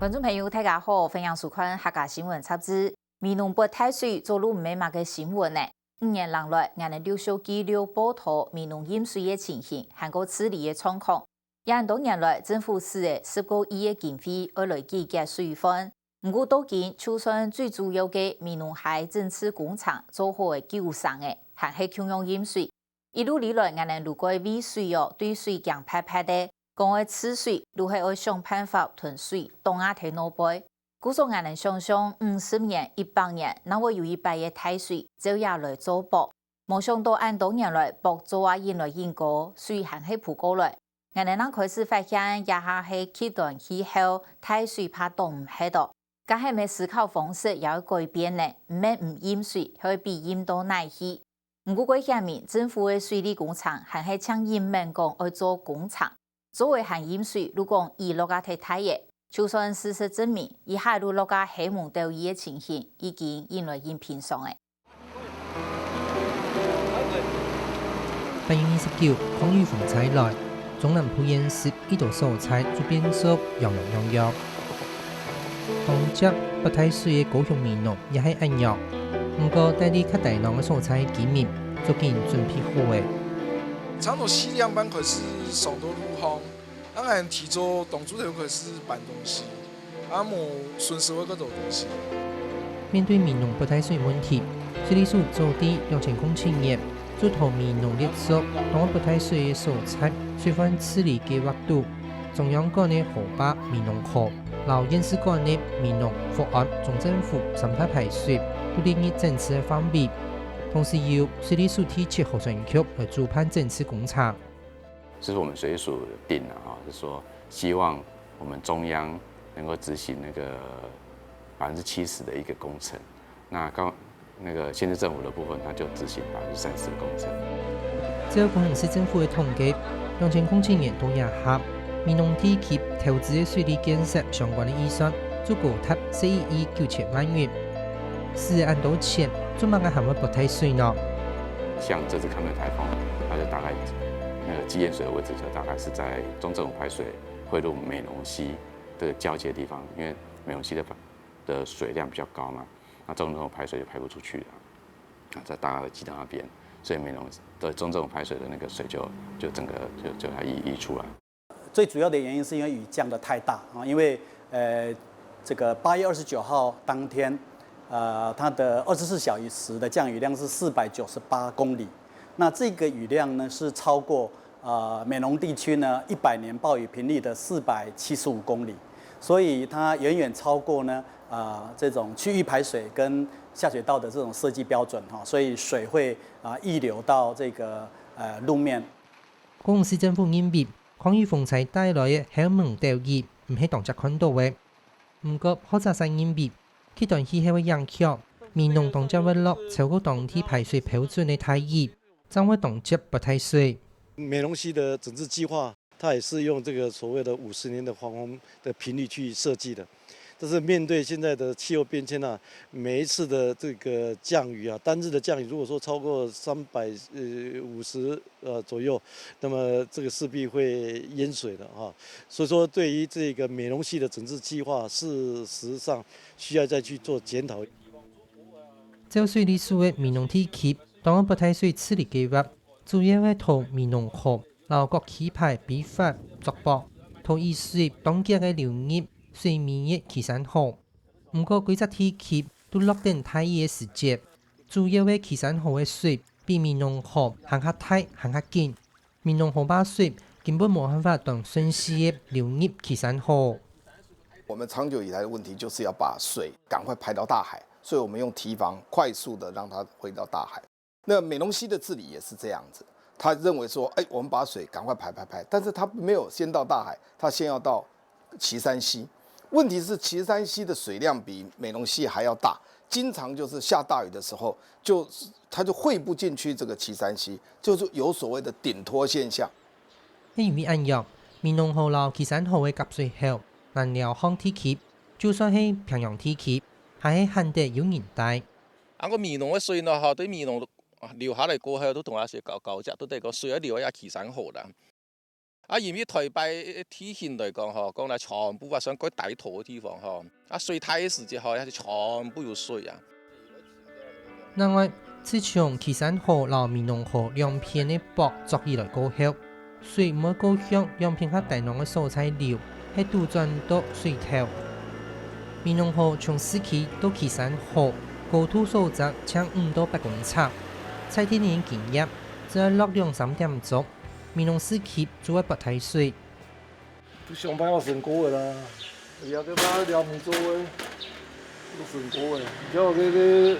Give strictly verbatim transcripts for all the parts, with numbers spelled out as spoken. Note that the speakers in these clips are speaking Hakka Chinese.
觀眾朋友，大家好，歡迎收看客家新聞雜誌。美濃發大水，早路毋係麼个新聞呢？五年零來，𠊎等陸續記錄報導美濃淹水个情形，還過治理个狀況。這恁多年來，政府使个十個億个經費，愛來解決水患。毋過到今，就算最主要个美濃溪整治工程做好个九成个，還係共樣淹水。 一路以來，𠊎等路過个水哦，對水驚怕怕个，講愛治水，就係愛想辦法同水擋啊在外背。故所𠊎等想像五十年、一百年，哪會有一擺个大水，照樣來做壆。無想到恁多年來，壆做啊引來引高，水還係浮過來。𠊎等正開始發現，這下係極端氣候，大水怕擋毋核哦。 該係毋係思考方式也愛改變呢？毋免毋淹水，還愛比淹到哪去？毋過過顯明，政府个水利工程還係淨認命講愛做工程，做个還淹水，就講雨落啊忒大个。就算事實證明，這下就落啊係無兜雨个情形，已經引來引平常个。 八月二十九，強雨風吹來，中南部沿線一兜所在就變做樣樣樣樣。當接發大水个高雄美濃也係恁樣，毋過戴在較低浪个所在居民，早經準備好了。長途西涼板開始上到路項， 當然，提早當初就開始搬東西，啊，無損失會較多東西。面對美濃發大水問題，水利署早在兩千空七年，就同美濃列作當發大水个所在，水患治理計畫肚，中央管个河壩美濃河，摎縣市管个美濃、福安總政府三大排水，都列入整治个範圍。同時由水利署第七河川局來主辦整治工程。 是我們水利署定的哈，是說希望我們中央能夠執行那個百分之七十的一個工程，那高，那個縣市政府的部分，它就執行百分之三十的工程。照高雄市政府个統計，兩千空七年到這下，美濃地區投資个水利建設相關个預算，就高達十一億九千萬元。使恁多錢，做麼个還會發大水呢？ 像這次康美颱風，它就大概那個積淹水的位置就大概是在中正湖排水匯入美濃溪這個交界的地方，因為美濃溪的的水量比較高嘛，那中正湖排水就排不出去了，啊，在大概的基道那邊，所以美濃的中正湖排水的那個水就就整個就就它溢溢出來。 最主要的原因是因為雨降得太大啊，因為呃，這個八月二十九號當天，呃，它的二十四小時的降雨量是四百九十八公里，那這個雨量呢是超過呃美濃地區呢一百年暴雨頻率的四百七十五公里，所以它遠遠超過呢呃這種區域排水跟下水道的這種設計標準哈，所以水會啊、溢流到這個呃路面。 高雄市政府認為，強雨風吹帶來个係無兜雨，毋係當捷看著个。毋過，學者就認為，極端氣候个影響，美濃當捷會落超過當地排水標準个大雨，正會當捷發大水。美濃溪的整治計畫，它也是用這個所謂的五十年的黃蜂的頻率去設計的。 但是面對現在的氣候變遷啊，每一次的這個降雨啊，單日的降雨如果說超過三百呃五十呃左右，那麼這個勢必會淹水的哈。所以說，對於這個美濃溪的整治計畫，事實上需要再去做檢討。照水利署个美濃地區，當發大水治理計畫，主要係同美濃河摎各區排比法作壆，同雨水當遽个流入 水尾个旗山河。毋過，規隻地區都落等大雨个時節，主要个旗山河个水比美濃河還較大、還較緊。美濃河壩水根本無辦法當順序个流入旗山河。我們長久以來的問題就是要把水趕快排到大海，所以我們用堤防快速的讓它回到大海。 那美濃溪的治理也是這樣子，他認為說，哎，我們把水趕快排排排，但是他沒有先到大海，他先要到旗山溪。問題是旗山溪的水量比美濃溪還要大，經常就是下大雨的時候，就它就匯不進去這個旗山溪，就是有所謂的頂脫現象。係因為恁樣，美濃河摎旗山河个夾水口，南寮鄉地區，就算係平洋地區，還係罕得有人戴。 啊，該美濃个水呢，吼，對美濃流下來過後，都同𠊎係交交接，都得講水愛流下旗山河啦。啊，因為臺北地形來講吼，講來全部啊算較低土个地方吼，啊，水大个時節吼，也係全部有水啊。另外，自從旗山河摎美濃河兩片个駁鑿起來過後，水毋會過向兩片較低浪个所在流，係倒轉到水頭。美濃河從市區到旗山河，高度所在淨五到八公尺，在地人經驗，只愛落兩三點鐘，美濃市區就會發大水。 都想辦法升高个啦。哎呀，這把寮米做个，都升高个。你看這个，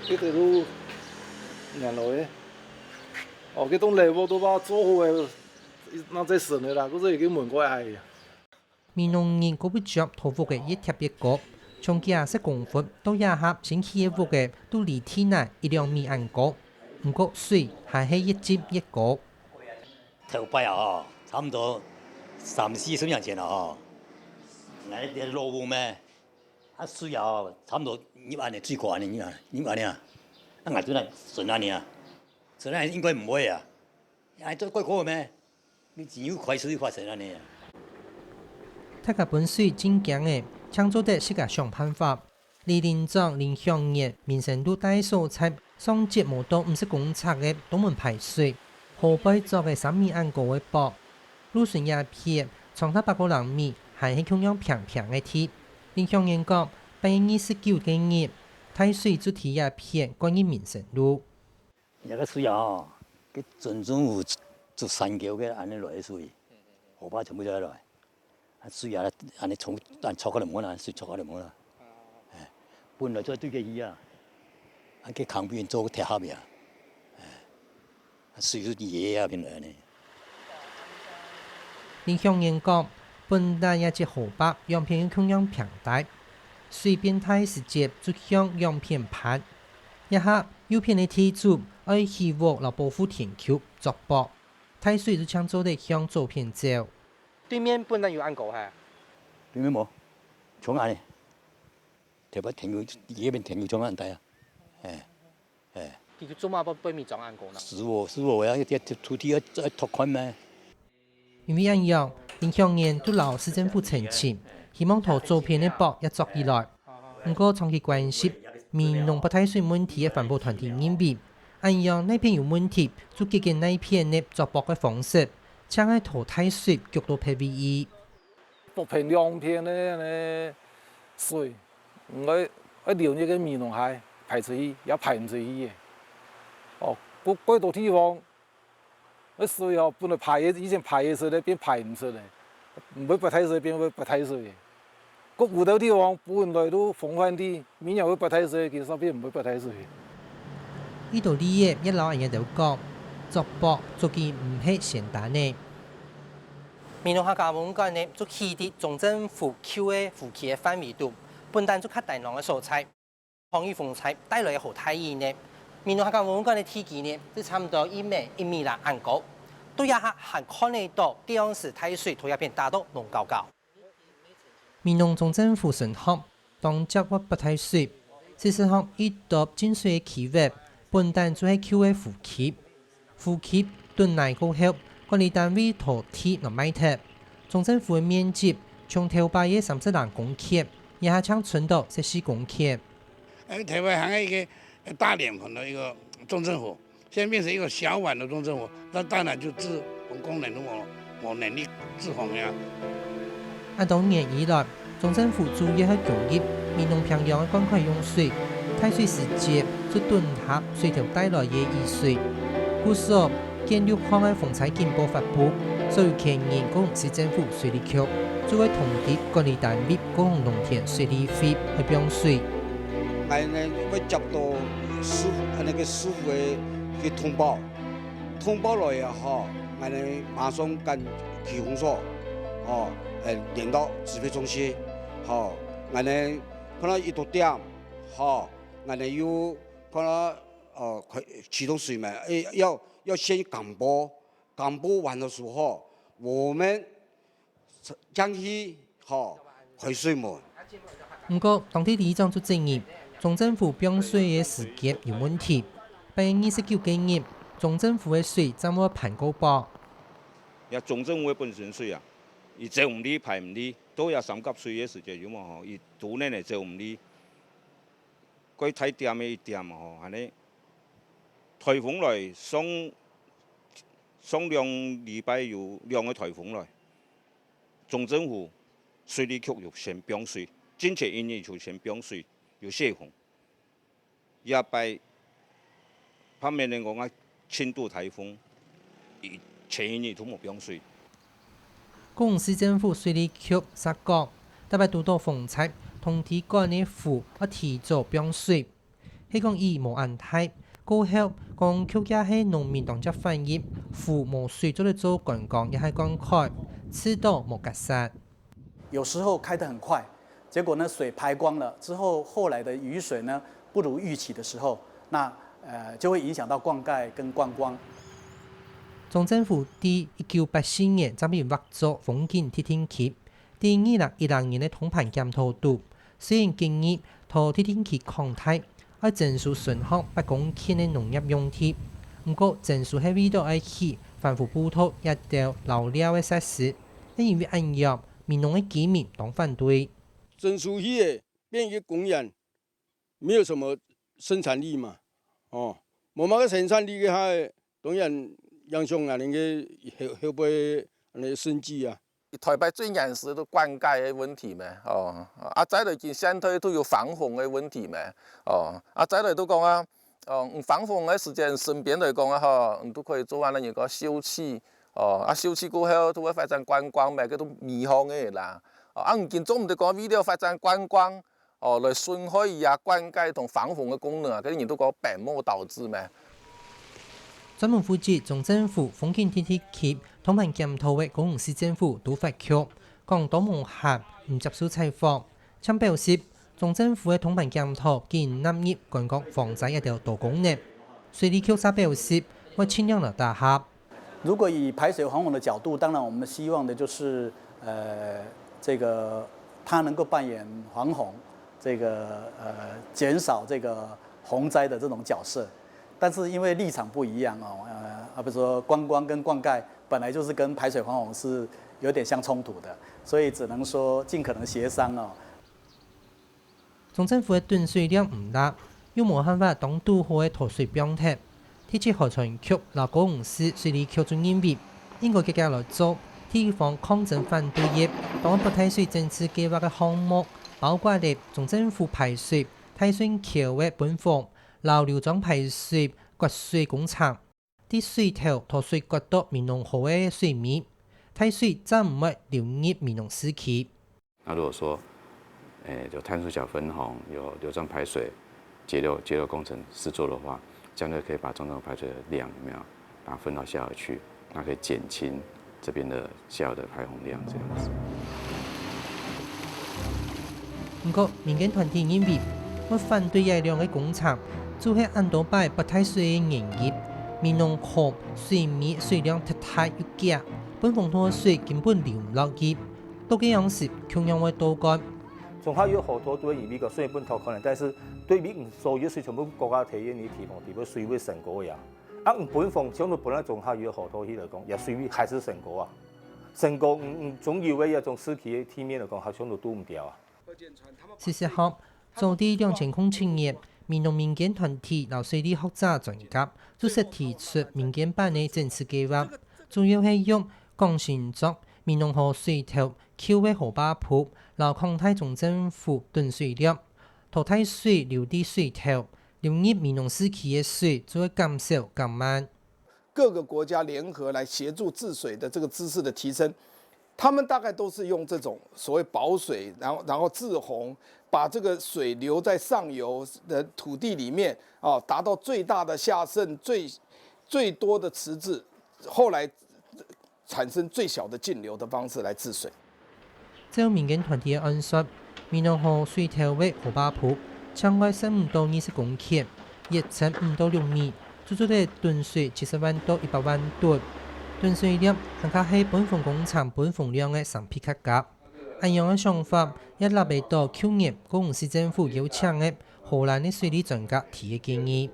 這个都原來个。哦，這棟樓屋都把做好个，那再升个啦，可是已經門過矮个。美濃人過不著討屋个越疊越高，像佢啊，十公分到這下新起个屋个，都離地泥一兩米恁高，毋過水還係越積越高。 頭擺啊吼，差毋多三四十年前啊吼，𠊎兜老屋咩，啊水啊吼，差毋多入恁呢，水過恁呢，入恁呢，入恁呢啊，啊𠊎兜來算恁呢啊，算恁呢應該毋會啊，哎，都怪怪咩，你只有壞事發生恁呢啊。大家分水真驚欸，淨做得自家想辦法。 里鄰長林享年民生路大所在，上節無到五十公尺个東門排水，河背鑿个三米恁高个駁，路脣這片長達百過零米，還係共樣平平个地。林享年講，八月二十九該日，大水就在這片灌入民生路。 這个水啊吼，該鎮政府做山溝个恁呢來个水，河壩全部就來，啊水啊恁呢沖，恁沖過來無啦，水沖過來無啦，哎，本來就對該去啊，啊該旁邊做个鐵盒呀，哎，啊水就沿該片來呢。林享年講，本來這節河壩兩片又共樣平大，水變大時節就向兩片盤， 這下右片个地主愛起屋摎保護田坵、鑿駁，大水就淨做得向左片走。對面本來有恁高係？對面無，像恁呢，頭擺田坵，這片田坵像恁大啊，哎，哎。佢就做麼个背面長恁高呢？是哦，是哦，要，要土地要，要拓寬咩？ 因為恁樣，林享年就摎市政府陳情，希望討左片个駁也鑿起來。毋過長期關心美濃發大水問題个環保團體認為，恁樣哪片有問題，就改變哪片个鑿駁个方式，淨係討大水局到別位去。北片兩片个恁呢水，毋愛，愛流入个美濃溪排出去，也排毋出去个。哦，過，過多地方 該水哦，本來排个，以前排个水咧，變排毋出咧，毋會發大水，變會發大水个。該有兜地方本來都風化地，明年會發大水，其實變毋會發大水。遇到這个，也摎𠊎兜講，鑿駁做得毋係簡單个。美濃客家文化館呢，就起在中正湖舊个湖區个範圍肚，本旦就較低浪个所在。 防御風颱帶來个好大雨呢，美濃客家文化館个地基呢，就差毋多一米、一米啦恁高。到這下還看得到該央時大水對這片打到攏高高。美濃中正湖脣項當捷會發大水，事實上，一到進水个區域，本旦就係舊个湖區。 湖區斷泥過後，管理單位討地來賣忒。中正湖个面積從頭擺个三十零公頃，這下淨伸到十四公頃。呃，台灣還有一個，呃，大臉盆的一個中正湖，現在變成一個小碗的中正湖，那當然就滯洪功能都無，無能力滯洪呀。恁多年以來， 中正湖主要係供給美濃平洋个灌溉用水，大水時節就囤下水頭帶來个雨水。故所，建築項个防災警報發布，所有權人共市政府水利局就會通知管理單位共農田水利會去放水。𠊎呢會接到師傅，恁呢个師傅个，个通報，通報來啊吼，𠊎呢馬上趕去公所，吼，呃，聯絡指揮中心，吼。 𠊎呢看到一到點，吼，𠊎呢又看到，呃，開，啟動水門，誒，要，要先廣播，廣播完的時候，我們將去，吼，開水門。毋過，當地里長就質疑，中正湖放水个時間有問題。八月二十九該日，中正湖个水正會盤過駁。也中正湖个本身水啊，佢走毋離、排毋離，到這三甲水个時節有無吼？佢都能會走毋離。該大點个一點吼，恁呢颱風來上上兩禮拜有兩個颱風來，中正湖水利局有先放水，進前一日就先放水，有洩洪。 這擺白面人講啊，輕度颱風，佢前一日都無放水。高雄市政府水利局煞講，逐擺堵著風災，通知管个湖愛提早放水。係講雨無恁大，過後講局也係農民當接反映，湖無水做得做觀光也係灌溉，試著無結煞。 有時候開得很快，結果呢水排光了之後，後來的雨水呢不如預期的時候，那呃就會影響到灌溉跟觀光。中正湖在一九八四年正被劃作風景特定區，在二零一零年个通盤檢討肚，雖然建議在特定區擴大， 愛增泅巡航八公頃个農業用地。毋過增泅係為著愛起環湖步道這兜老料个設施，也因為恁樣，美濃个居民當反對。增泅去个變一個公園，沒有什麼生產力嘛，哦，無麼个生產力个話，當然影響𠊎等个後後輩恁呢生計啊。 臺北最嚴實都灌溉个問題咩，哦，啊再來緊現在都有防洪个問題咩，哦，啊再來都講啊，哦，防洪个時間順便來講啊吼，你都可以做恁呢一個休憩，哦，啊休憩過後都會發展觀光咩，該都美好个啦，哦，啊你今做毋得講為了發展觀光， 哦，來損害佢个灌溉同防洪个功能啊，該人都講本末倒置咩？專門負責中正湖風景特定區通盤檢討个高雄市政府都發局，講當無閒，毋接受採訪。淨表示，中正湖个通盤檢討僅納入觀光防災這兜多功能。水利局煞表示，會盡量來打合。 如果以排水防洪的角度，當然我們希望的就是，呃，這個它能夠扮演防洪，這個呃減少這個洪災的這種角色。但是因為立場不一樣哦，呃，啊，比如說觀光跟灌溉本來就是跟排水防洪是有點相衝突的，所以只能說盡可能協商哦。 中正湖个囤水量毋罅，又無辦法當堵好个討水放忒。地質海產局摎高雄市水利局就認為，應該遽遽來做地方抗爭反對个，當北大水整治計畫个項目，包括了中正湖排水、大順橋个分洪摎流漳排水、決水工程。 在水頭討水決到美濃河个水尾，大水正毋會流入美濃市區。那如果說，誒，有碳素橋分洪，有流漳排水，截流截流工程施作的話，這樣就可以把中正排水的量有沒有，把它分到下游去，那可以減輕這邊的下游的排洪量這樣子。 毋過，民間團體認為，會反對這兩个工程，就係恁多擺發大水个原因。美濃河水尾水量忒大又遽，分洪大水根本流毋落去，到該央時共樣會倒灌。中下游河道都會因為个水分討開來，但是對面所有水全部國家提个，你地方地方水位升高个呀。啊，你分洪全部分到中下游河道去來講，也水位還是升高啊。升高，嗯嗯，中游个一種市區个地面來講，還全部都堵毋掉啊。 事實上，早在兩千空七年，美濃民間團體摎水利學者專家就識提出民間版个整治計畫，主要係用廣興作美濃河水頭舊个河壩埔摎擴大中正湖囤水量，討大水流入水頭，流入美濃市區个水就會減少減慢。 各个國家聯合來協助治水的這個知識的提升，他們大概都是用這種所謂保水，然後然後治洪，把這個水留在上游的土地裡面，啊，達到最大的下滲、最最多的遲滯，後來產生最小的徑流的方式來治水。 照民間團體个按算，美濃河水頭个河壩埔，淨愛深毋到二十公頃，越深毋到六米，足足得囤水七十萬到一百萬噸。囤水量還較係分洪工程分洪量个三倍較加。恁樣个想法，也納得到舊年高雄市政府邀請个荷蘭个水利專家提个建議。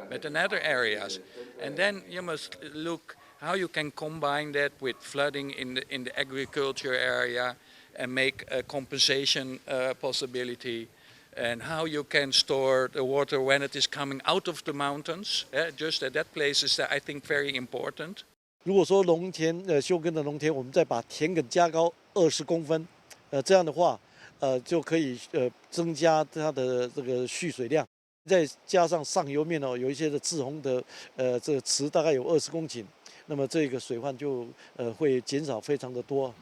But in other areas, and then you must look How you can combine that with flooding in the, in the agriculture area and make a compensation uh, possibility, and how you can store the water when it is coming out of the mountains. Uh, just that that place is, uh, I think, very important. 如果说农田呃休耕的农田，我们再把田埂加高二十公分，呃这样的话，呃就可以呃增加它的这个蓄水量，再加上上游面哦有一些的滯洪的呃这个池大概有二十公顷，那么这个水患就呃会减少非常的多。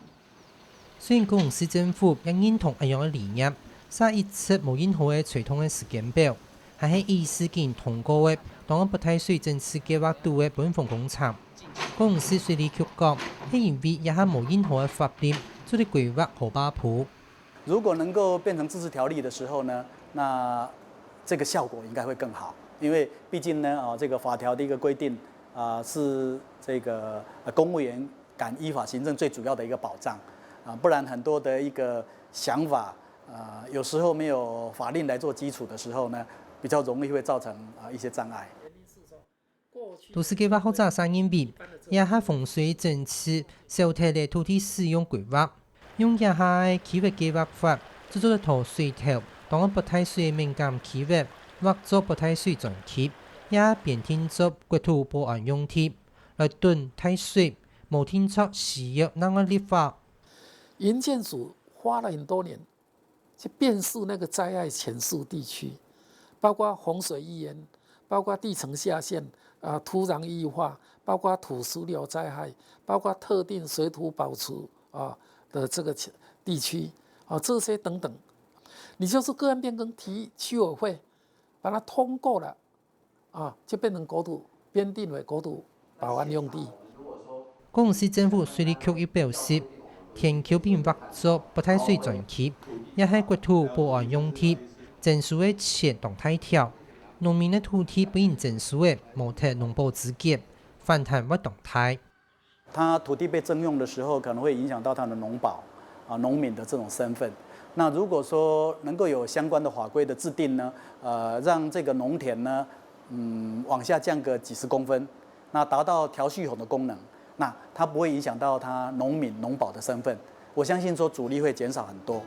虽然高雄市政府也認同恁樣个理念，設一直無任何个最短个時間表，還係議事緊通過个檔案發大水整治計畫肚个分洪工程。高雄市水利局講，係因為這下無任何个法律做得規劃河壩埔。如果能夠變成自治条例的時候呢，那這個效果應該會更好，因為畢竟呢，啊，這個法條的一個規定啊，是這個呃公務員敢依法行政最主要的一個保障啊，不然很多的一個想法啊，有時候沒有法令來做基礎的時候呢，比較容易會造成啊一些障礙。都市計畫學者認為，這下洪水整治少忒个土地使用規劃，用這下个區域計畫法，就做得同水頭檔案發大水个敏感區域劃作發大水專區，也編定作國土保安用地，來等大水，無定著需要另外立法。營建署花了很多年去辨識那個災害潛勢地區，包括洪水預言，包括地層下陷啊、土壤異化，包括土石流災害，包括特定水土保持啊的這個地區啊，這些等等，你就是個案變更提區委會，把它通過了啊，就變成國土編定為國土保安用地。高雄市政府水利局又表示，田坵並劃作發大水專區，也係國土保安用地，徵收个錢當大條，農民个土地分人徵收个，無忒農保資格，反彈會當大。他土地被徵用的時候，可能會影響到他的農保啊、農民的這種身份。那如果說能夠有相關的法規的制定呢，呃，讓這個農田呢，嗯，往下降個幾十公分，那達到調蓄洪的功能，那它不會影響到他農民農保的身份。我相信說阻力會減少很多。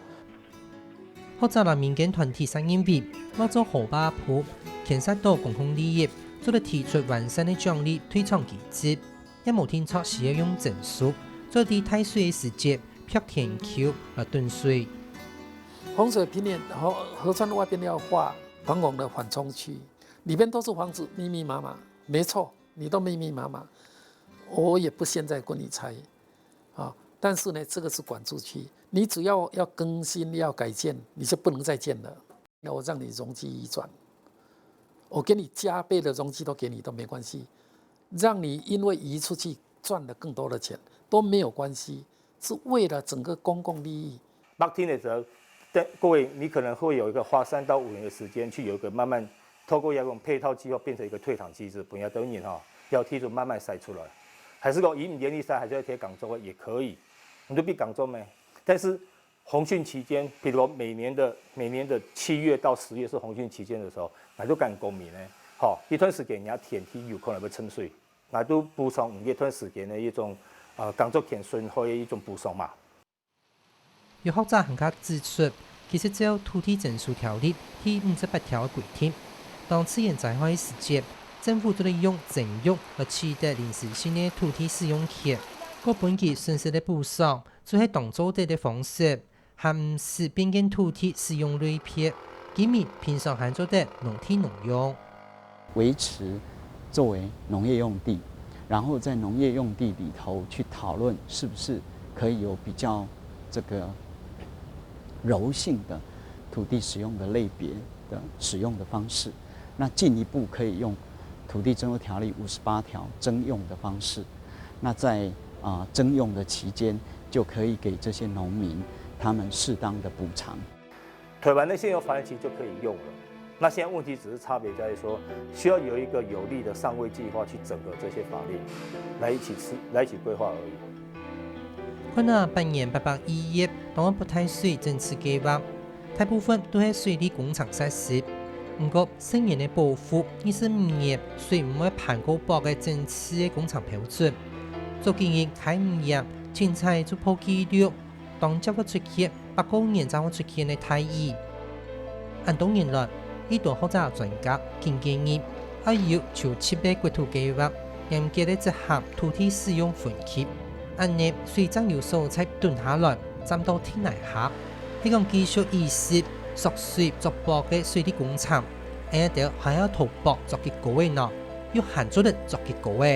學者摎民間團體儕認為，劃作河壩埔，牽涉到公共利益，做得提出完善个獎勵退場機制，也無定著需要用徵收，做得在大水个時節，闢田坵來等水。洪水平原河河川外邊要畫防洪的緩衝區，裡邊都是房子密密麻麻，沒錯，你都密密麻麻，我也不現在跟你拆啊。但是呢，這個是管制區，你只要要更新要改建，你就不能再建了。那我讓你容積移轉，我給你加倍的容積都給你都沒關係，讓你因為移出去賺了更多的錢都沒有關係，是為了整個公共利益。白天的時候，但各位你可能會有一個花三到五年的時間去有一個慢慢透過這種配套計畫變成一個退場機制，分這兜人哈，要提出慢慢篩出來。還是講佢毋願意篩，還是要貼工作个也可以，你就畀工作咩？但是 洪汛期間，譬如說每年的每年的七月到十月是洪汛期間的時候，𠊎都敢講明呢，吼，這段時間人家田地有可能會沉水，𠊎都補償你這段時間的一種呃工作權損害的一種補償嘛。有學者還較指出，其實照土地徵收條例第五十八條个規定，當自然災害个時節，政府做得用徵用來取得臨時性个土地使用權，過分佢損失个補償，就係當做得个方式。 還毋使變更土地使用類別，居民平常還做得農地農用。維持作為農業用地，然後在農業用地裡頭去討論是不是可以有比較這個柔性的土地使用的類別的使用的方式，那進一步可以用土地徵收條例五十八條徵用的方式，那在啊、呃、徵用的期間 就可以給這些農民他們適當的補償。台灣的現有法律其實就可以用了。那現在問題只是差別在於說，需要有一個有力的上位計劃去整合這些法律，來一起吃，來一起規劃而已。看啊，百年八百一頁，檔案發大水整治計畫，大部分都係水利工程設施。毋過，十年个保護，二十五年水毋會盤過駁个整治个工程標準，早幾日開五月，清彩就破紀錄，當接會出現八個月正會出現个大雨。恁多年來，一堆學者專家緊建議，愛有就七倍國土計畫，嚴格个執行土地使用分級，恁呢水正有所在蹲下來，站到地泥下。係講繼續以食、蓄水、作壆个水利工程，𠊎兜還愛討壆做幾高个呢？又還做得做幾高个？